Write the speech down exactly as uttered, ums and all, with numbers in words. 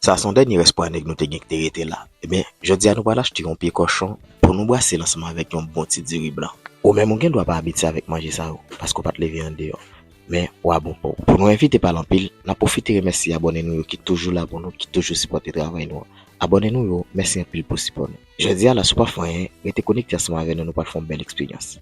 Sa se yon dènye rès pwa nèg nou te gen ki te rete la. Ebyen, jodi a nou pral achte yon pye kòchon pou nou brase l ansanm avèk yon bon ti diri blan. Ou menm ou gen dwa pa abitye avèk manje sa yo, paske w pa t leve andeyò. Men, w a bon pa w. Pou nou evite pale anpil, n ap pwofite remèsye abòne nou yo ki toujou la pou nou, ki toujou sipòte travay nou an. Abòne nou yo, mèsi anpil pou sipò nou. Jodi a la, si w pa fè anyen, rete konekte ansanm avè nou, nou pral fè yon bèl eksperyans.